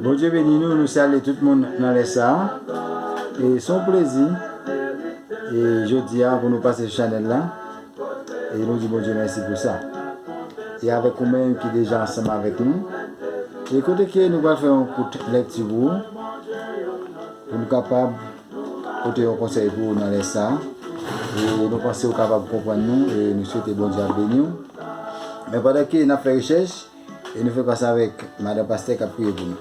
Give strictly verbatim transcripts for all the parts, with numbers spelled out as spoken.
Bondye beni nou, nou salye tout moun nan lè sa a. E se yon plezi, e jodi a, pou nou pase sou chanèl la. E nou di Bondye mèsi pou sa. E avèk ou menm ki deja ansanm avèk nou. E kote ke nou pral fè yon kout lèkti pou ou, pou nou kapab pote yon konsèy pou ou nan lè sa a. E nou panse ou kapab konprann nou, e nou swete Bondye ap beni w. Men pandan ke n ap fè rechèch, e nou fè pase avèk madan pastè k ap priye pou nou.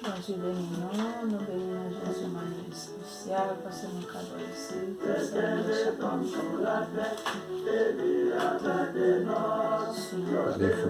Bondye beni nou, nou beni nan Jezi yon manyè espesyal, paske nou ka adrese, paske nou chak moun ki kote nou. Pale fò.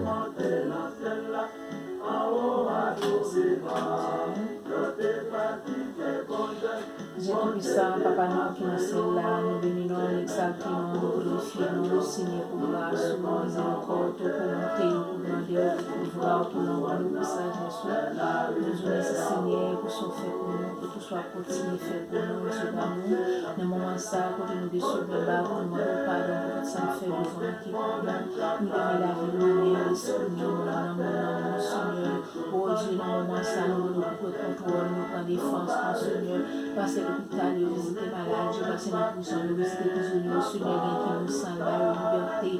Dye Toupisan, Papa nou ki nan syèl la, nou beni non w, nou egzalte non w, nou glorifye non w, Senyè, pou gras ou, pou mizèrikòd ou, pou bonte w, pou grandè w, pou pouvwa w, pou nonb ou, pou sajès ou. Nou di w mèsi, Senyè, pou sa w fè pou nou, pou tou sa w ap kontinye fè pou nou, Dye damou. Nan moman sa a, kote nou deside ba ou, nou mande w padon pou tout sa n fè devan w ki pa bon. Nou leve lavi nou, nanm, lespri nou, nanm, nanm nou, Senyè. O Dye, nan moman sa, nou mande w pou pran kontwòl nou, pran defans nou, Senyè. Pase lopital yo, vizite malad yo, pase nan prizon yo, vizite prizonye yo, Senyè, gen ki nou san ba yo libète.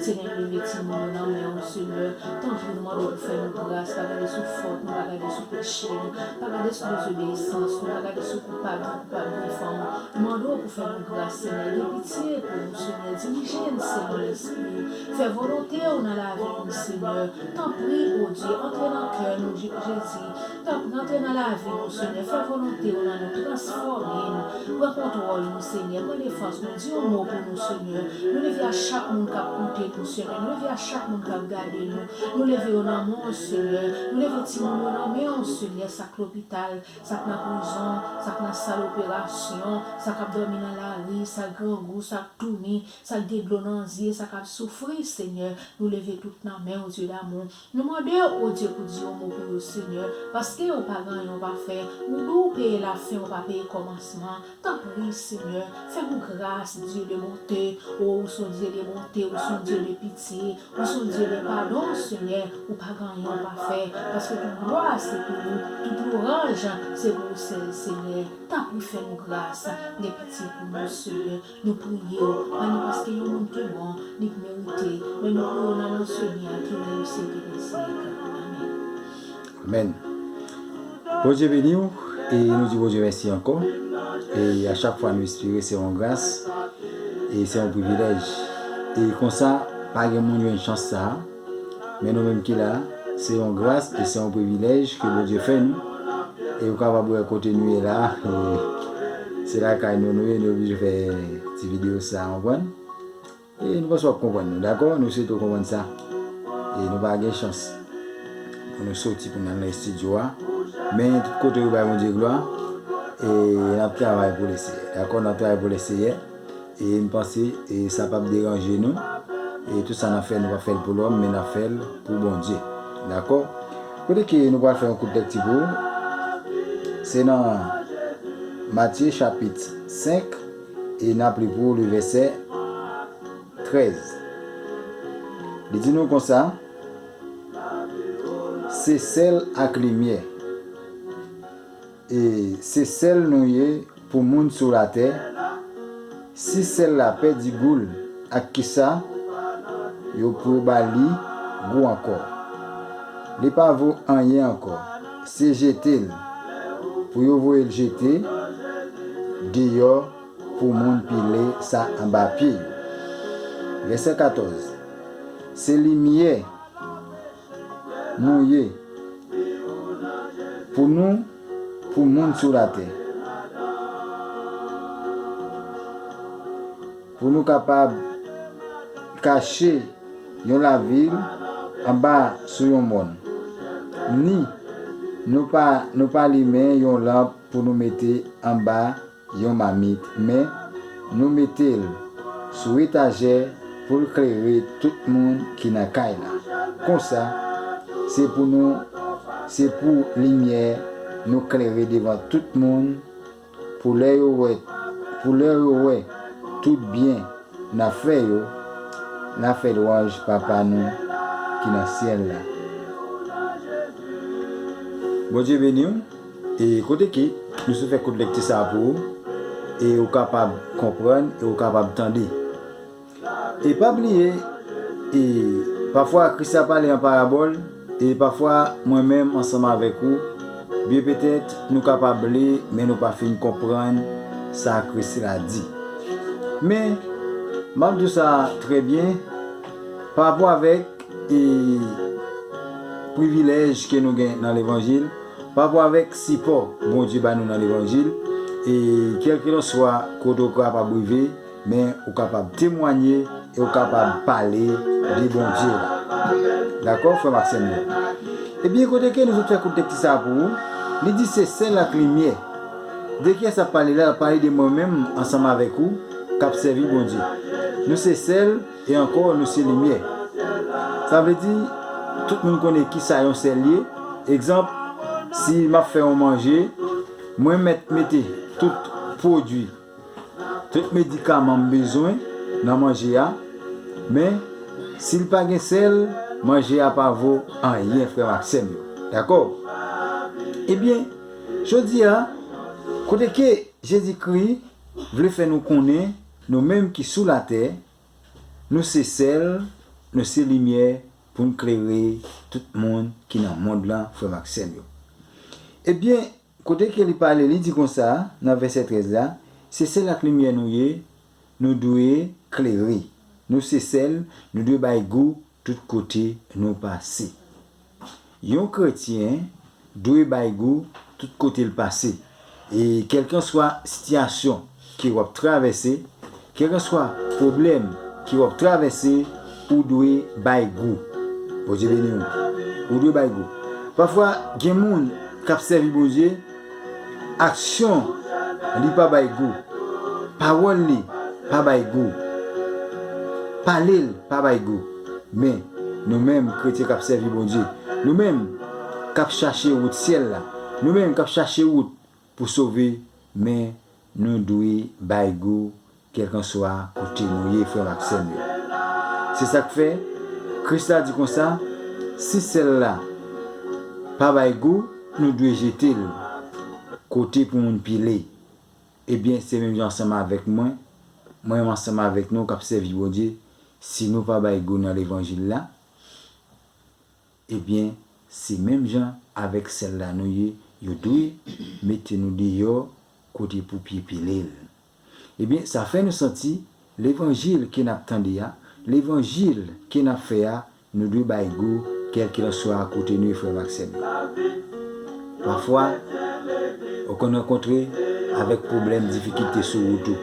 Senyè, nou leve timoun yo nan men w, Senyè. Tanpri, nou mande w pou fè nou gras, pa gade sou fòt nou, pa gade sou peche nou, pa gade sou dezobeyisans nou, pa gade sou koupab nou, koupab nou fanm. Nou mande w pou fè nou gras, Senyè. Gen pitye pou nou, Senyè. Dirije n selon lespri w. Fè volonte w nan lavi nou, Senyè. Tanpri, o Dye, antre nan kè nou, Je- Jezi. Tanpri, antre nan lavi nou, Senyè. Fè volonte w nan nou, transfòme nou. Pran kontwòl nou, Senyè. Pran defans nou. Di yon mo pou nou, Senyè. Nou leve a chak moun k ap koute nou, Senyè. Nou leve a chak moun k ap gade nou. Nou leve yo nan men w, Senyè. Nou leve timoun yo nan men w, Senyè. Sa k lopital, sa k nan prizon, sa k nan sal operasyon, sa k ap dòmi nan lari, sa k grangou, sa k touni, sa k gen dlo nan zye, sa k ap soufri, Senyè, nou leve tout nan men w, Dye damou. Nou mande w, o Dye, pou di yon mo pou yo, Senyè, paske yo pa gen anyen yo pa fè. Ou di w peye lafen, ou pa peye kòmansman. Tanpri, Senyè, fè nou gras, Dye de bonte. O, ou se yon Dye de bonte, ou se yon Dye de pitye. Ou se yon Dye de padon, Senyè, ou pa gen anyen ou pa fè, paske tout glwa se pou ou, tout louwanj se pou ou sèl, Senyè. Tanpri fè nou gras, gen pitye pou nou, Senyè. Nou priye w, pa ni paske yon moun ki bon, li k merite, men nou priye w nan non Senyè a ki rèy syèk e dè syèk. Amèn. Amèn. Bondye beni w, e nou di Bondye mèsi ankò. E a chak fwa nou espere se yon gras, e se yon privilèj. E konsa, pa gen moun jwenn chans sa a, men nou menm ki la, se yon gras e se yon privilèj ke Bondye fè nou. E ou kapab wè kote nou ye la, e se lakay nou nou ye, nou oblije fè ti videyo sa a, konprann? E nou panse w ap konprann nou, dakò? Nou swete w konprann sa. E nou pa gen chans pou nou soti pou n al nan estidyo a. Men tout kote yo bay Bondye glwa. E n ap travay pou Lesenyè, dakò? N ap travay pou Lesenyè. E m panse, e sa p ap deranje nou. E tout sa n ap fè, nou pa fè l pou lòm, men n ap fè l pou Bondye. Dakò? Kote ke nou pral fè yon kout lèkti pou ou? Se nan Matye chapit senk, e n ap li pou ou le vèsè trèz. Li di nou konsa, se sèl ak limyè. E se sèl nou ye pou moun sou latè. Si sèl la pèdi gou l, ak kisa yo pou ba li gou ankò? Li pa vo anyen ankò. Se jete l pou yo voye l jete deyò pou moun pile sa anba pye yo. Vèsè katòz. Se limyè nou ye pou nou, pou moun sou latè. Pou nou kapab kache yon lavil anba sou yon mòn. Ni nou pa, nou pa limen yon lanp pou nou mete anba yon mamit, men nou mete l sou etajè pou l klere tout moun ki nan kay la. Konsa, se pou nou, se pou limyè nou klere devan tout moun, pou lè yo wè, pou lè yo wè tout byen n ap fè yo, n ap fè lwanj Papa nou ki nan syèl la. Bondye beni w. E kote ke nou sot fè kout lekti sa a pou ou, e ou kapab konprann, e ou kapab tande. E pa bliye, e pafwa Kris la pale an parabòl, e pafwa mwen menm ansanm avèk ou, byen petèt nou kapab li, men nou pa fin konprann sa Kris la di. Men, m ap di w sa trè byen, pa rapò avèk e privilèj ke nou gen nan levanjil, pa rapò avèk sipò Bondye ba nou nan levanjil, e kèlkelanswa kote w kapab rive, men ou kapab temwanye e ou kapab pale de Bondye la. Dakò, frè m ak sè m yo? Ebyen, kote ke nou sot fè kout lekti sa a pou ou, li di se sèl ak limyè. De kiyès ap pale la? L ap pale de mwen menm ansanm avèk ou k ap sèvi Bondye. Nou se sèl e ankò nou se limyè. Sa vle di, tout moun konnen kisa yon sèl ye. Egzanp, si m ap fè yon manje, mwen mèt mete tout pwodui, tout medikaman m bezwen nan manje a, men si l pa gen sèl, manje a pa vo anyen, frè m ak sè m yo. Dakò? Ebyen, jodi a, kote ke Jezikri vle fè nou konnen, nou menm ki sou latè, nou se sèl, nou se limyè pou n klere tout moun ki nan mond lan, frè m ak sè m yo. Ebyen, kote ke li pale, li di konsa, nan vèsè trèz la, se sèl ak limyè nou ye, nou dwe klere. Nou se sèl, nou dwe bay gou tout kote nou pase. Yon kretyen dwe bay gou tout kote l pase. E kèlkanswa sitiyasyon ke w ap travèse, kèlkanswa pwoblèm ke w ap travèse, ou dwe bay gou. Bondye beni w. Ou dwe bay gou. Pafwa, gen moun k ap sèvi Bondye, aksyon li pa bay gou. Pawòl li pa bay gou. Pale l pa bay gou. Men, nou menm, kretyen k ap sèvi Bondye, nou menm k ap chache wout syèl la, nou menm k ap chache wout pou sove, men nou dwe bay gou kèlkanswa kote nou ye, frè m ak sè m yo. Se sa k fè, Kris la di konsa, si sèl la pa bay gou, nou dwe jete l kote pou moun pile. Ebyen, se menm jan ansanm avèk mwen, mwen menm ansanm avèk nou k ap sèvi Bondye, si nou pa bay gou nan levanjil la, ebyen, se menm jan avèk sèl la nou ye, yo dwe mete nou deyò kote pou pye pile l. Ebyen, sa fè nou santi levanjil ke n ap tande a, levanjil ke n ap fè a, nou dwe bay gou, kèlkelanswa kote nou ye, frè m ak sè m. Pafwa, ou konn rankontre avèk pwoblèm, difikilte sou wout ou,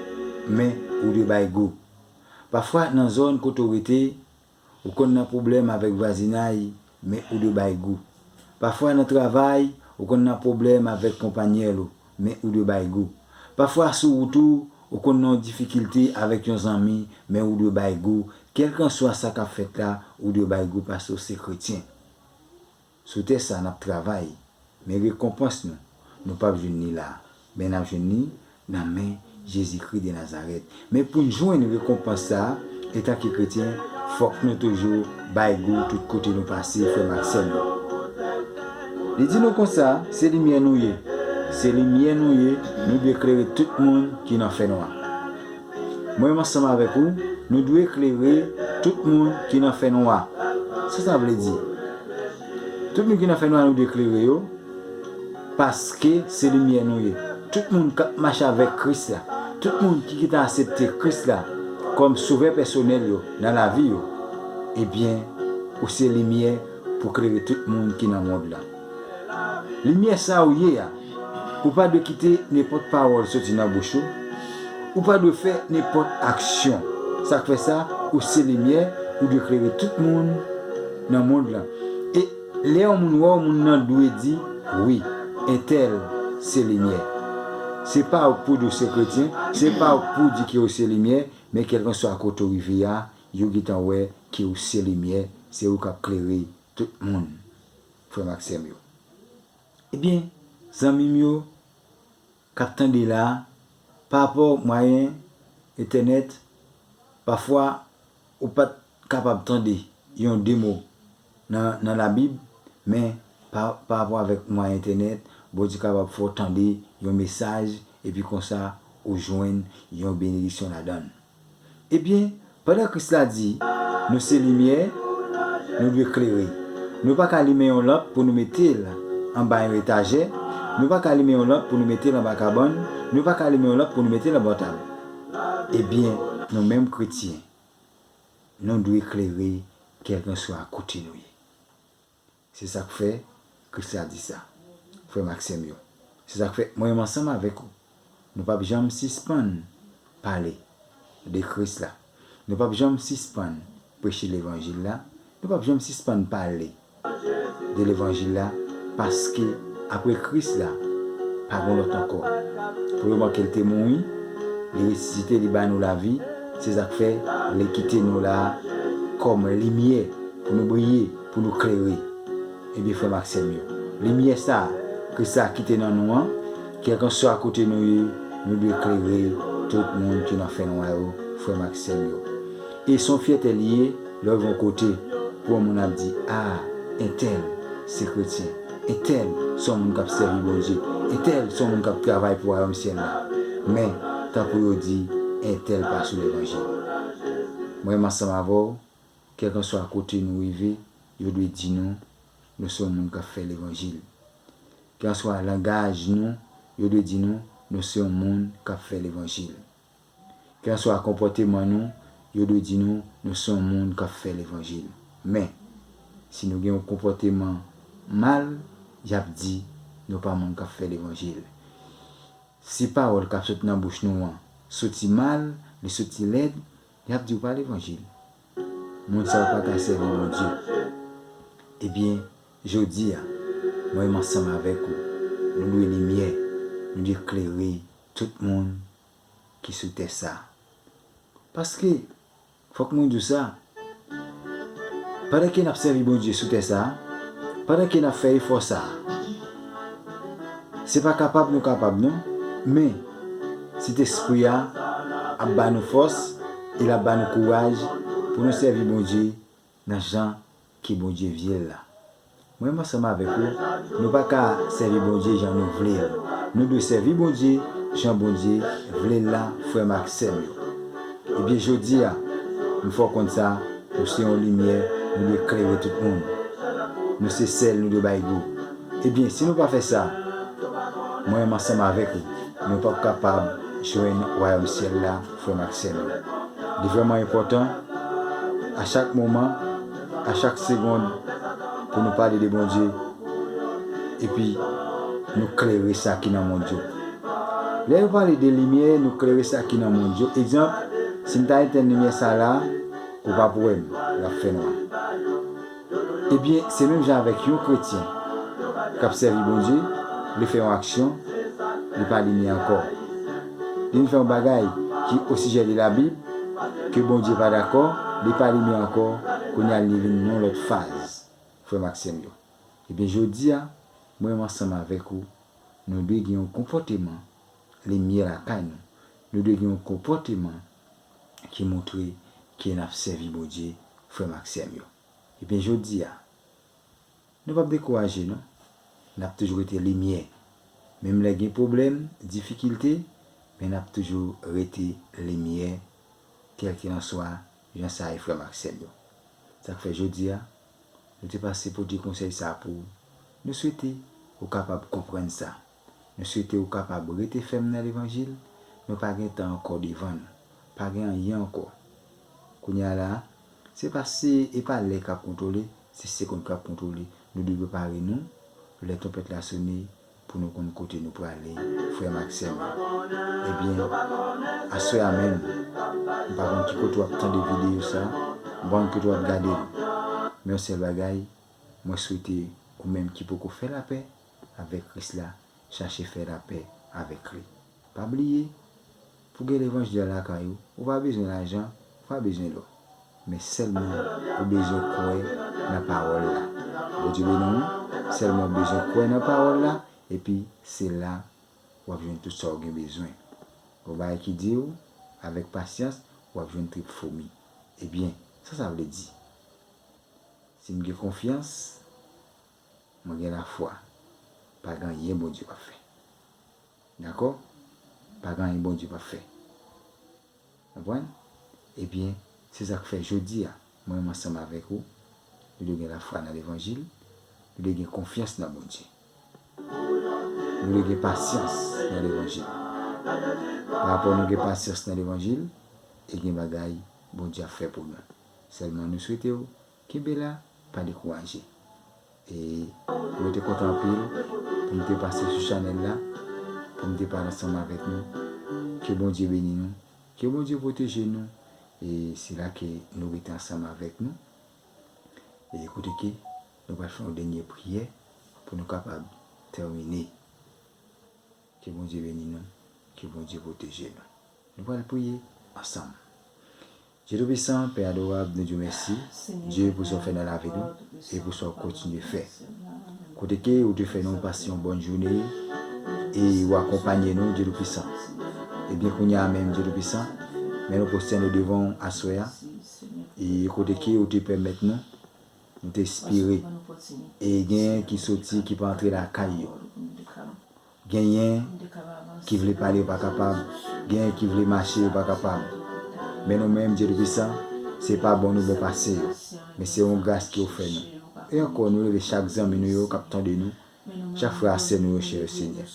men ou dwe bay gou. Pafwa, nan zòn kote w rete, ou konn nan pwoblèm avèk vwazinay, men ou dwe bay gou. Pafwa, nan travay, ou konn nan pwoblèm avèk konpayèl ou, men ou dwe bay gou. Pafwa, sou wout ou, ou konn nan yon difikilte avèk yon zanmi, men ou dwe bay gou. Kèlkanswa sa k ap fèt la, ou dwe bay gou paske w se kretyen. Sou tè sa, n ap travay, men rekonpans nou, nou p ap jwenn li la, men n ap jwenn li nan men Jezikri de Nazarèt. Men pou n jwenn rekonpans sa a, etanke kretyen, fòk nou toujou bay gou tout kote nou pase, frè m ak sè m yo. Li di nou konsa, se limyè nou ye. Se limyè nou ye, nou dwe klere tout moun ki nan fènwa. Mwen menm ansanm avèk ou, nou dwe klere tout moun ki nan fènwa. Sa sa vle di? Tout moun ki nan fènwa, nou dwe klere yo, paske se limyè nou ye. Tout moun k ap mache avèk Kris la, tout moun ki, ki ta aksepte Kris la kòm sovè pèsonèl yo nan lavi yo, ebyen, ou se limyè pou klere tout moun ki nan mond lan. Limyè sa ou ye a, ou pa dwe kite nenpòt pawòl soti nan bouch ou, ou pa dwe fè nenpòt aksyon. Sa k fè sa, ou se limyè, ou dwe klere tout moun nan mond lan. E lè yon moun wè w, moun nan dwe di, wi, entèl se limyè. Se pa ou k pou di w se kretyen, se pa ou k pou di ke w se limyè, men kèlkanswa kote w rive a, yo gentan wè ke w se limyè, se ou k ap klere tout moun, frè m ak sè m yo. Ebyen, zanmi m yo k ap tande la a, pa rapò mwayen entènèt, pafwa ou pa t kapab tande yon de mo nan, nan Labib, men pa, pa rapò avèk mwayen entènèt, Bondye kapab fè w tande yon mesaj, epi konsa, ou jwenn yon benediksyon ladan l. Ebyen, pandan Kris la di, nou se limyè, nou dwe klere. Nou pa ka limen yon lanp pou nou mete l anba yon etajè, nou pa ka limen yon lanp pou nou mete l anba kabann, nou pa ka limen yon lanp pou nou mete l anba yon tab. Ebyen, nou menm kretyen, nou dwe klere kèlkanswa kote nou ye. Se sa k fè Kris la di sa, frè m ak sè m yo. Se sa k fè mwen menm ansanm avèk ou, nou p ap janm sispann pale de Kris la. Nou p ap janm sispann preche levanjil la. Nou p ap janm sispann pale de levanjil la, paske apre Kris la, pa gen lòt ankò. Premyèman ke l te mouri, li resisite, li ba nou lavi, se sa k fè li kite nou la kòm limyè pou nou briye, pou nou klere. Ebyen, frè m ak sè m yo, limyè sa a Kris la kite nan nou an, kèlkanswa kote nou ye, nou dwe klere tout moun ki nan fènwa yo, frè m ak sè m yo. E se yon fyète li ye lè w rive yon kote pou yon moun ap di, "A, entèl se kretyen, entèl se yon moun k ap sèvi Bondye, entèl se yon moun k ap travay pou wayòm syèl la." Men, tankou yo di, "Entèl pa sou levanjil." Mwen menm ansanm avè w, kèlkanswa kote nou rive, yo dwe di nou, nou se yon moun k ap fè levanjil. Kèlkanswa langaj nou, yo dwe di nou, nou se yon moun k ap fè levanjil. Kèlkanswa konpòteman nou, yo dwe di nou, nou se yon moun k ap fè levanjil. Men, si nou gen yon konpòteman mal, y ap di, nou pa moun k ap fè levanjil. Si pawòl k ap sot nan bouch nou an soti mal, li soti lèd, y ap di w pa levanjil. Moun sa yo pa ka sèvi Bondye. Ebyen, jodi a, mwen menm ansanm avèk ou, nou dwe limyè, nou dwe klere tout moun ki sou tè sa a. Paske, fòk mwen di w sa, pandan ke n ap sèvi Bondye sou tè sa a, pandan ke n ap fè efò sa a, se pa kapab nou kapab non, men Sentespri a ap ba nou fòs e l ap ba nou kouraj pou nou sèvi Bondye nan jan ke Bondye vle l la. Mwen menm ansanm avèk ou, nou pa ka sèvi Bondye jan nou vle l. Nou dwe sèvi Bondye jan Bondye vle l la, frè m ak sè m yo. Ebyen, jodi a, m fè w konn sa, nou se yon limyè, nou dwe klere tout moun. Nou se sèl, nou dwe bay gou. Ebyen, si nou pa fè sa, mwen menm ansanm avèk ou, nou p ap kapab jwenn wayòm syèl la, frè m ak sè m yo. Li vrèman enpòtan, a chak moman, a chak segonn, pou nou pale de Bondye, epi nou klere sa ki nan mond yo. Lè yo pale de limyè, nou klere sa ki nan mond yo. Egzanp, si m ta etèn limyè sa la, ou p ap wè m, l ap fè nwa. Ebyen, se menm jan avèk yon kretyen k ap sèvi Bondye, li fè yon aksyon, li pa limyè ankò. Li vin fè yon bagay ki osijè de Labib, ke Bondye pa dakò, li pa limyè ankò, kounye a li vin nan yon lòt faz, frè m ak sè m yo. Ebyen, jodi a, mwen menm ansanm avèk ou, nou dwe gen yon konpòteman limyè lakay nou. Nou dwe gen yon konpòteman ki montre ke n ap sèvi Bondye, frè m ak sè m yo. Ebyen, jodi a, nou p ap dekouraje non. N ap toujou rete limyè. Menm lè gen pwoblèm, difikilte, men n ap toujou rete limyè, kèlkelanswa jan sa ye, frè m ak sè m yo. Sa k fè jodi a, nou te pase pote konsèy sa a pou ou. Nou swete ou kapab konprann sa. Nou swete ou kapab rete fèm nan levanjil. Nou pa gen tan ankò devan nou. Pa gen anyen ankò. Kounye a la, se pa se, e pa lè k ap kontwole, se segonn k ap kontwole. Nou dwe prepare nou. Lè twonpèt la sone, pou nou konn kote nou prale, frè m ak sè m yo. Ebyen, aswè a menm, m pa konn ki kote w ap tande videyo sa, m pa konn kote w ap gade l. Men yon sèl bagay, mwen swete ou menm ki poko fè lapè avèk Kris la, chache fè lapè avèk li. Pa bliye, pou gen levanjil la lakay ou, ou pa bezwen lajan, ou pa bezwen lò. Men sèlman ou bezwen kwè nan pawòl la. Bondye beni w, sèlman ou bezwen kwè nan pawòl la, epi se la w ap jwenn tout sa w gen bezwen. Yon bagay ki di w, avèk pasyans, w ap jwenn trip foumi. Ebyen, sa sa vle di? Si m gen konfyans, Mwen gen lafwa. Pa gen anyen Bondye p ap fè. Dakò? Pa gen anyen Bondye p ap fè. Konprann? Ebyen, se sa k fè jodi a, mwen menm ansanm avèk ou, nou dwe gen lafwa nan levanjil, nou dwe gen konfyans nan Bondye. Nou dwe gen pasyans nan levanjil. Pa rapò nou gen pasyans nan levanjil, e gen bagay Bondye ap fè pou nou. Sèlman nou swete w kenbe la, pa dekouraje. E mwen te kontan anpil pou m te pase sou chanèl la, pou m te pale ansanm avèk nou. Ke Bondye beni nou, ke Bondye pwoteje nou. E se la ke nou rete ansanm avèk nou. E kote ke nou pral fè yon dènye priyè pou nou kapab tèmine. Ke Bondye beni nou, ke Bondye pwoteje nou. Nou pral priye ansanm. Dye Toupisan, Pè adorab, nou di w mèsi, Dye, pou sa w fè nan lavi nou e pou sa w kontinye fè. Kote ke ou te fè nou pase yon bòn jounen e ou akonpanye nou, Dye Toupisan. Ebyen, kounye a menm, Dye Toupisan, men nou pwostène devan w aswè a, e kote ke ou te pèmèt nou, nou te espere, e genyen ki soti, ki pa antre lakay yo. Genyen ki vle pale, yo pa kapab. Genyen ki vle mache, yo pa kapab. Men nou menm, Dye Toupisan, se pa bon nou bon pase yo. Men se yon gras ke w fè nou. E ankò, nou leve chak zanmi nou yo k ap tande nou, chak frè a sè nou yo, chè Senyè.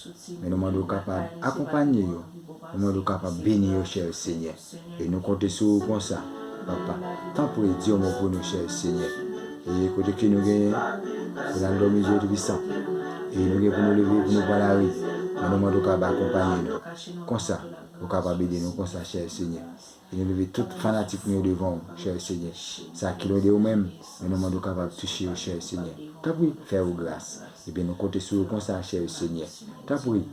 Men nou mande w kapab akonpanye yo. Nou mande w kapab beni yo, chè Senyè. E nou konte sou ou konsa, Papa. Tanpri, di yon mo pou nou, chè Senyè. E kote ke nou genyen pou n al dòmi, Dye Toupisan. E nou gen pou nou leve, pou nou pran lari. Men nou mande w kapab akonpanye nou. Konsa, ou kapab ede nou konsa, chè Senyè. E nou leve tout fanatik nou yo devan w, chè Senyè. Sa ki lwen de ou menm, men nou mande w kapab touche yo, chè Senyè. Tanpri, fè yo gras. Ebyen, nou konte sou ou konsa, chè Senyè. Tanpri,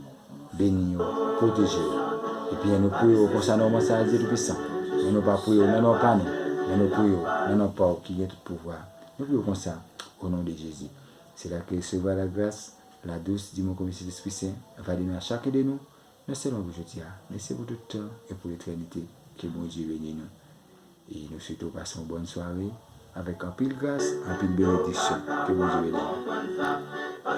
beni yo, pwoteje yo. Epi, lè nou priye w konsa nan moman sa a, Dye Toupisan, men nou pa priye w nan non pa nou, men nou priye w nan non pa w ki gen tout pouvwa. Nou priye w konsa, o non de Jezi. Se la ke resevwa la gras, la dous di mon komi Sentespri Sen, va de nou a chak de nou, non sèlman pou jodi a, men se pou tout tan e pou letènite. Ke Bondye beni nou. E nou swete w pase yon bòn sware avèk anpil gras, anpil benediksyon. Ke Bondye beni nou.